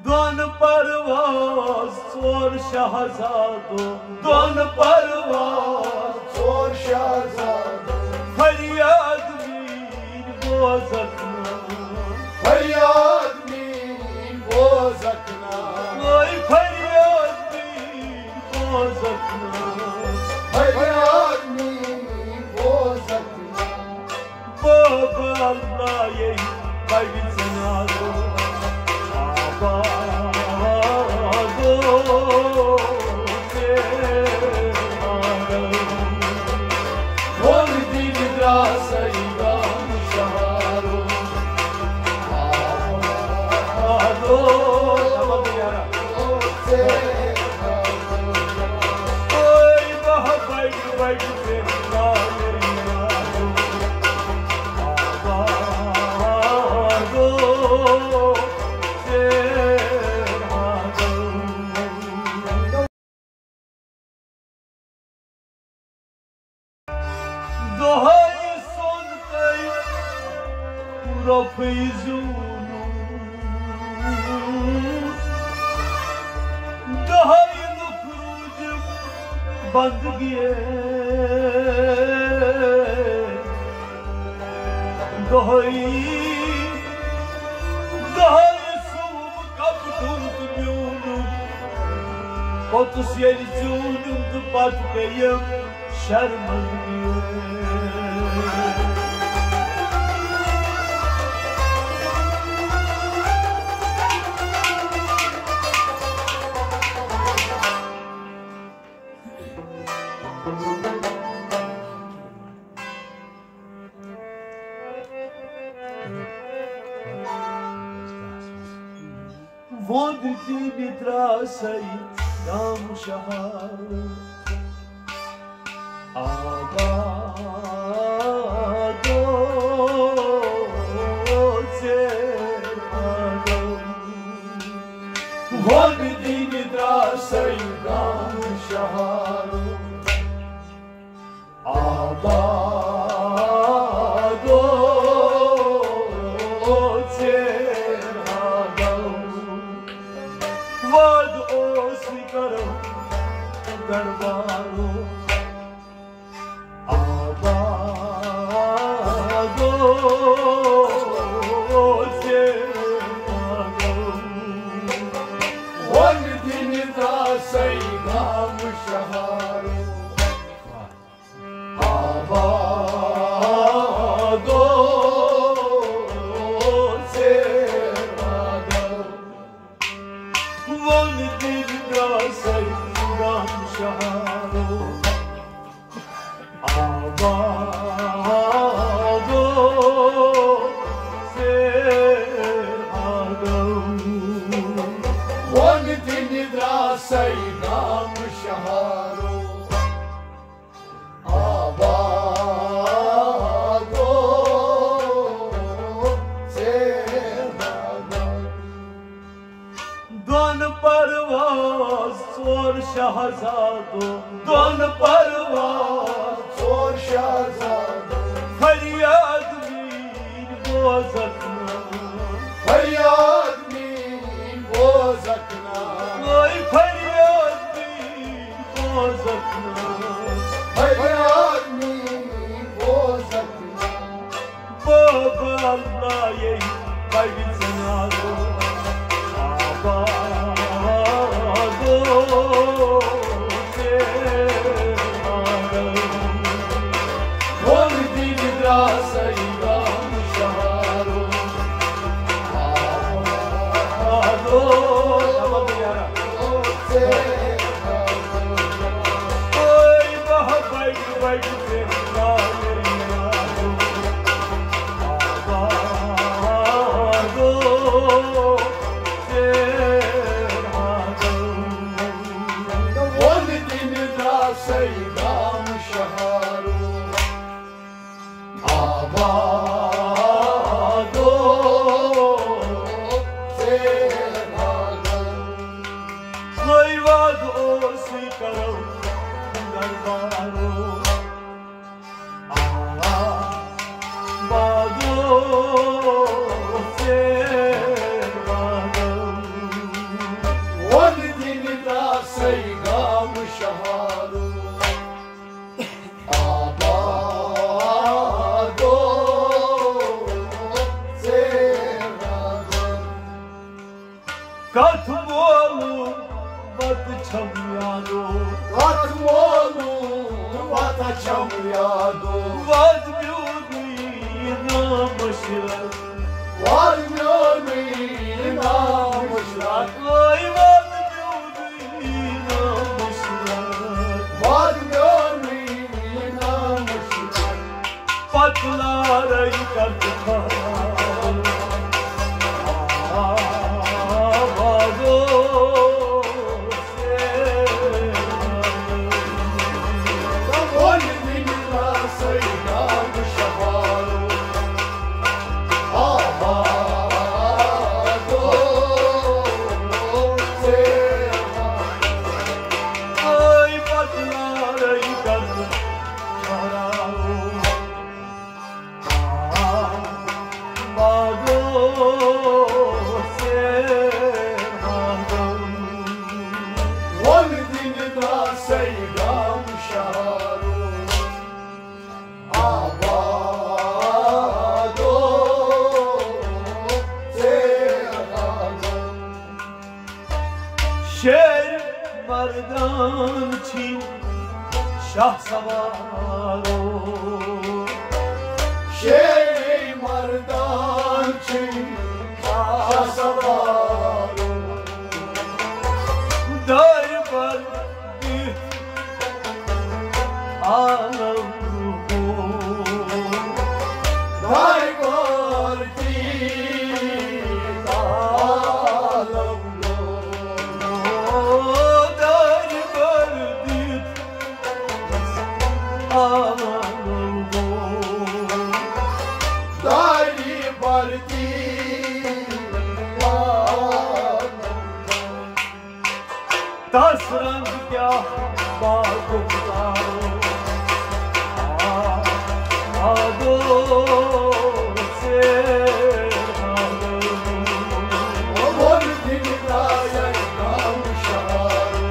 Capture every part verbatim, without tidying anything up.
دۄن پرواز ژور شہزادو، دۄن پرواز ژور شہزادو۔ فریاد میٲنۍ بوزکھ نا، فریاد میٲنۍ بوزکھ نا، اے فریاد میٲنۍ بوزکھ نا، فریاد میٲنۍ بوزکھ نا۔ بابا اللہ یے بڑِ ژنارو، آبادو ژے آنگن۔ وۄن دِنہِ درٛاسے گام شہارو، آبادو ژے آنگن۔ اے بابا بڑِ بڑِ دۄہے سوٚن تہٕ رۄپے زیوٗنُم۔ دۄہے لُکھ روٗدِم بندگی۔ دۄہے، دۄہے سوٗم کپٹُم تہٕ میوٗنُم۔ پوٚتُس ییٚلہِ زیوٗنُم تہٕ پتہٕ پیٚیَم شرمندگی۔ ووٚن دِنہِ درٛاسے گام شہارٕ آبادو ژے آنگن۔ ووٚن دِنہِ درٛاسے گام شہارٕ آبادو ژے آنگن۔ وعدٕ اوس کرو گڑبارو، آبادو ژے آنگن۔ وۄن دِنہِ درٛاسے گام شہارو، آبادو ژے آنگن۔ ووٚن دِنہِ درٛاسے گام شہارو، آبادو ژے آنگن۔ ووٚن دِنہِ درٛاسے گام شہارو، آبادو ژے آنگن۔ دۄن پرواز ژور شہزادو، دۄن پرواز ژور شہزادو۔ فریاد میٲنۍ بوزکھ نا، فریاد میٲنۍ بوزکھ نا، اے فریاد میٲنۍ بوزکھ نا، فریاد میٲنۍ بوزکھ نا۔ بابا اللہ یے بڑِ ژنارو، آبادو ژے آنگن۔ ووٚن دِنہِ درٛاسے گام شہارو، آبادو ژے آنگن۔ اے بابا بڑِ بڑِ ووٚن دِنہِ درٛاسے گام شہارو، آبادو ژے آنگن۔ وۄنۍ وعدٕ اوس کرو دربارو۔ سیگام شہارو آبادو ژیر آباد۔ کتھ مولو وت چھم یادو۔ کتھ مولو وت چھم یادو۔ وت میونی نام مشرق۔ وت میونی نام مشرق۔ آے وت میونی نام مشرق۔ وت میونی نام مشرق۔ پتلارے کرت خراب۔ آبادو۔ شیر مردان چھی شاہ سوارو۔ شیر مردان چھی شاہ سوارو۔ دار بر عالم ہو۔ دار بر عالم ہو۔ دار بر عالم ہو۔ دار بر عالم ہو۔ تس رنگ کیا پاک پلارو۔ آ، آدو سے آدو۔ وول دن دایہ گام شہارو۔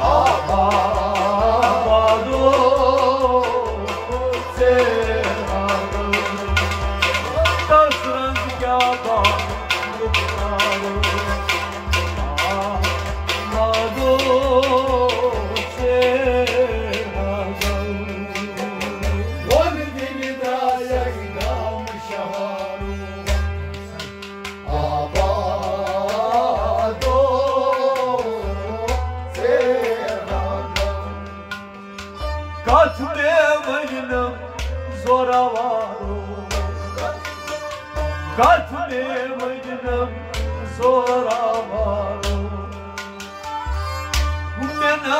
آ، آ، آدو سے آدو۔ تس رنگ کیا پاک پلارو۔ کتھ مےٚ ؤنۍ نہٕ زوراوارو۔ کتھ مےٚ ؤنۍ نہٕ زوراوارو۔ مےٚ نا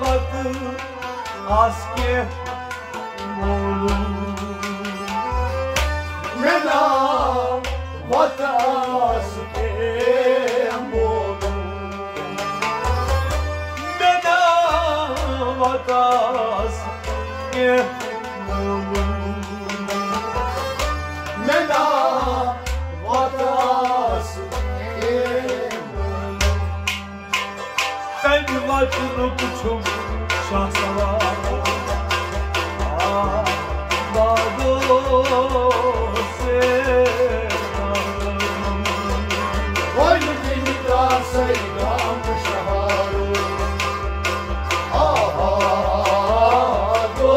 وتہٕ آس کینٛہہ مولوٗم۔ مےٚ نا وتہٕ آس کینٛہہ مولوٗم۔ مےٚ نا وتہٕ آس کینٛہہ مولوٗم۔ مےٚ نا وتہٕ آس کینٛہہ مولوٗم۔ تمہِ وطنُک چھُم شاہ سوار۔ آ، بادو سے وۄنۍ دِنۍ ترٛاسَے گام شہارو۔ آ، بادو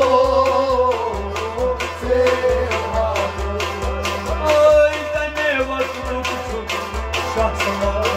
سے وۄنۍ تمہِ وطنُک چھُم شاہ سوار۔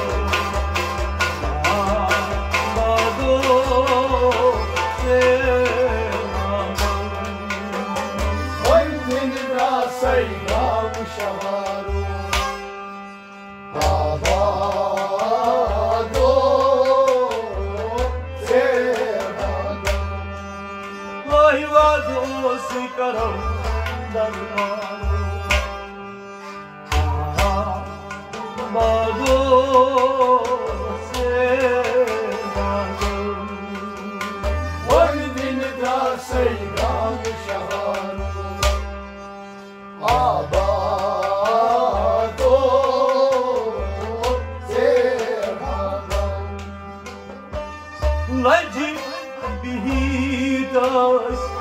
ٲسۍ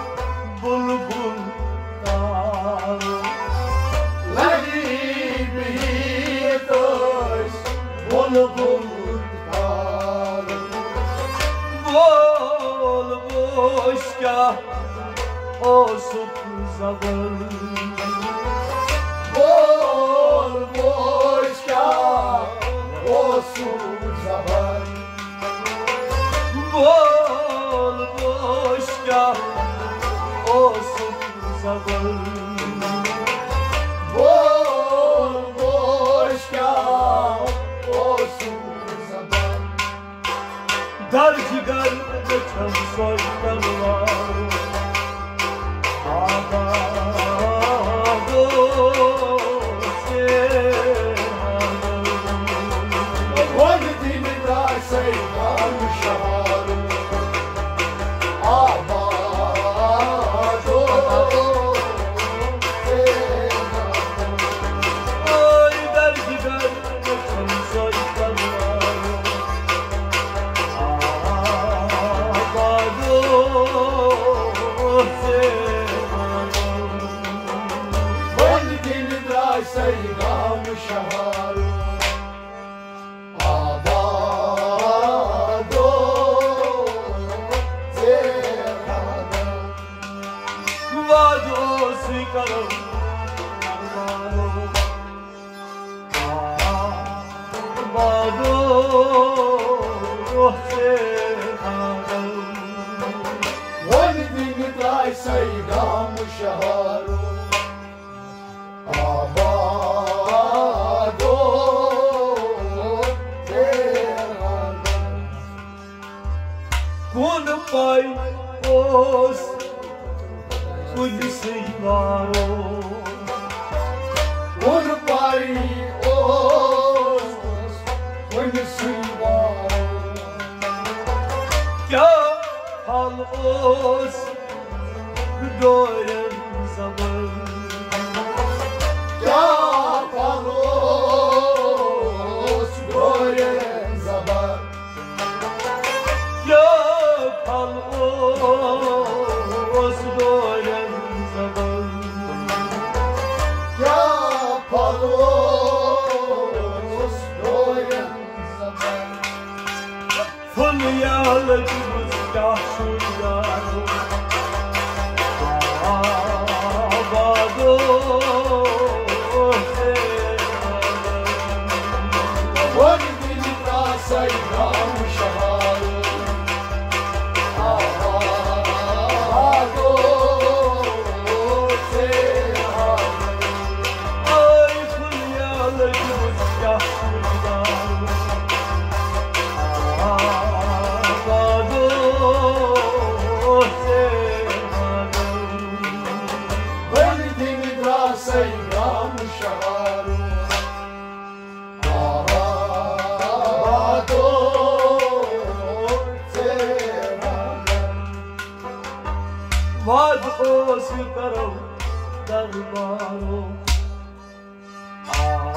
بُلبُل تارو۔ لبی بِہِتھ ٲسۍ بُلبُل تارو۔ بول بوش کیٛاہ اوسُکھ زبر۔ بول بوش کیٛاہ اوسُکھ زبر۔ بول بوش کیٛاہ اوسُکھ زبر۔ بول بوش کیٛاہ اوسُکھ زبر۔ در جگر مےٚ چھَم سۄے تلوار۔ آباد اوس یہِ وۄنۍ دِنہِ درٛاے سَے گام شہر۔ آباد اوس یہِ۔ ٲے در جگر مےٚ چھَم سۄے تلوار۔ آباد اوس یہِ۔ وۄنۍ دِنہِ درٛاے سَے گام شہر۔ آباد اوس یہِ۔ وعدٕ اوس یہِ کرو۔ آباد اوس یہِ۔ وۄنۍ دِنہِ درٛاے سَے گام شہر۔ آباد اوس یہِ۔ کُن پاے اوس کُنہِ سٕے وارو۔ کُن پاے اوس کُنہِ سٕے وارو۔ کیٛاہ پھل اوس ڈورٮ۪ن زبر۔ کیٛاہ پھل اوس ڈورٮ۪ن زبر۔ کیٛاہ پھل اوس ڈورٮ۪ن زبر۔ کیٛاہ پھل اوس ڈورٮ۪ن زبر۔ فُلیالہٕ دِژ کیٛاہ شُرۍ گارو۔ آباد اوس یہِ۔ وۄنۍ دِنہِ درٛاے سَے گام شہر۔ آباد اوس یہِ۔ آے فُلیالہٕ دِژ کیٛاہ شُرۍ گارو۔ آباد اوس یہِ۔ وۄنۍ دِنہِ درٛاے سَے گام شہر۔ آباد اوس یہِ۔ وعدٕ اوس یہِ کرو دربارو۔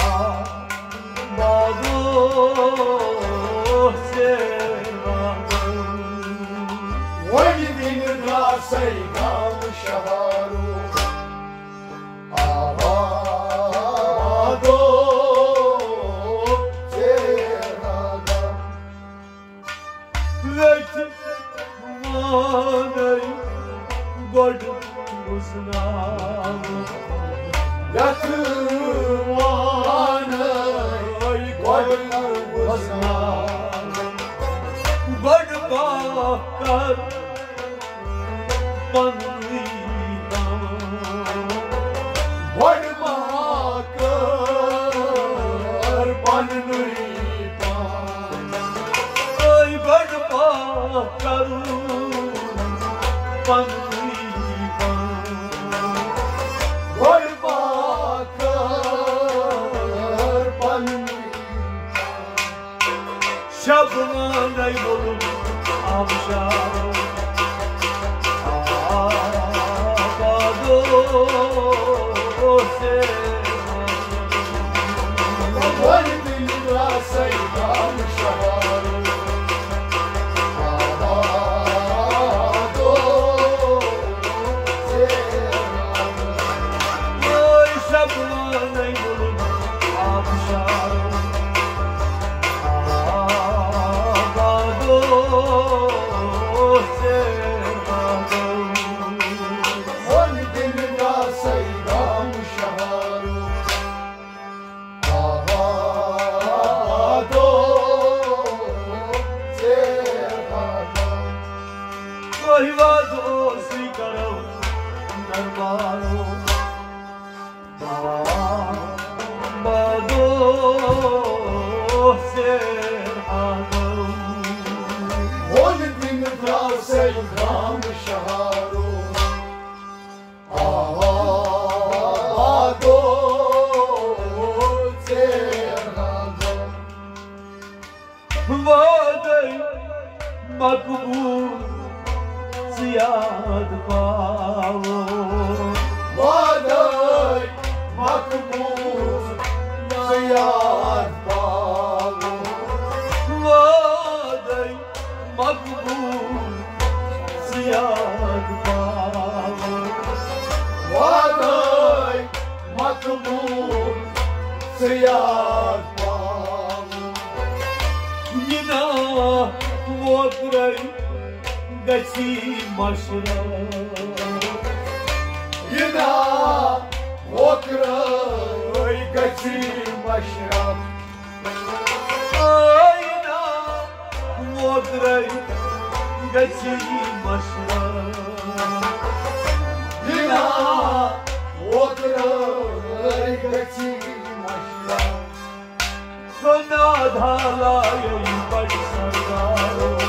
آباد اوس یہِ۔ وۄنۍ دِنہِ درٛاے سَے گام شہر۔ آباد اوس یہِ۔ ویٚتھِ وانَے گۄڈٕ وُزناوُن۔ یَتھ وانَے گۄڈٕ وُزناوُن۔ گۄڈٕ پاکھ کر پننُے پان۔ گۄڈٕ پاکھ کر پننُے پان۔ اے گۄڈٕ پاکھ کرُن پننُے پان۔ گۄڈٕ پاکھ کر پننُے شب مانے بولو آبشار۔ آباد اوس یہِ۔ وۄنۍ دِنہِ درٛاے سَے گام شہر۔ آباد اوس ژیر آدم۔ وۄنۍ دِنہٕ درٛاو سَے گام شہارو۔ آ، آ، گوٚو ژیر آدم۔ وعدے مقبول ژٕ یاد پاوو۔ وعدے مقبول ژٕ یاد پاوو۔ وعدے مقبول ژٕ یاد پاوو۔ وعدے مقبول ژٕ یاد پاوو۔ یہِ نا ووترے گژھی مشرف۔ یہِ نا ووترے گژھی مشرف۔ آینا ووترے گژھی مشرف۔ یہِ نا ووترے گژھی مشرف۔ کنا دھالا یی بڑ سردارو۔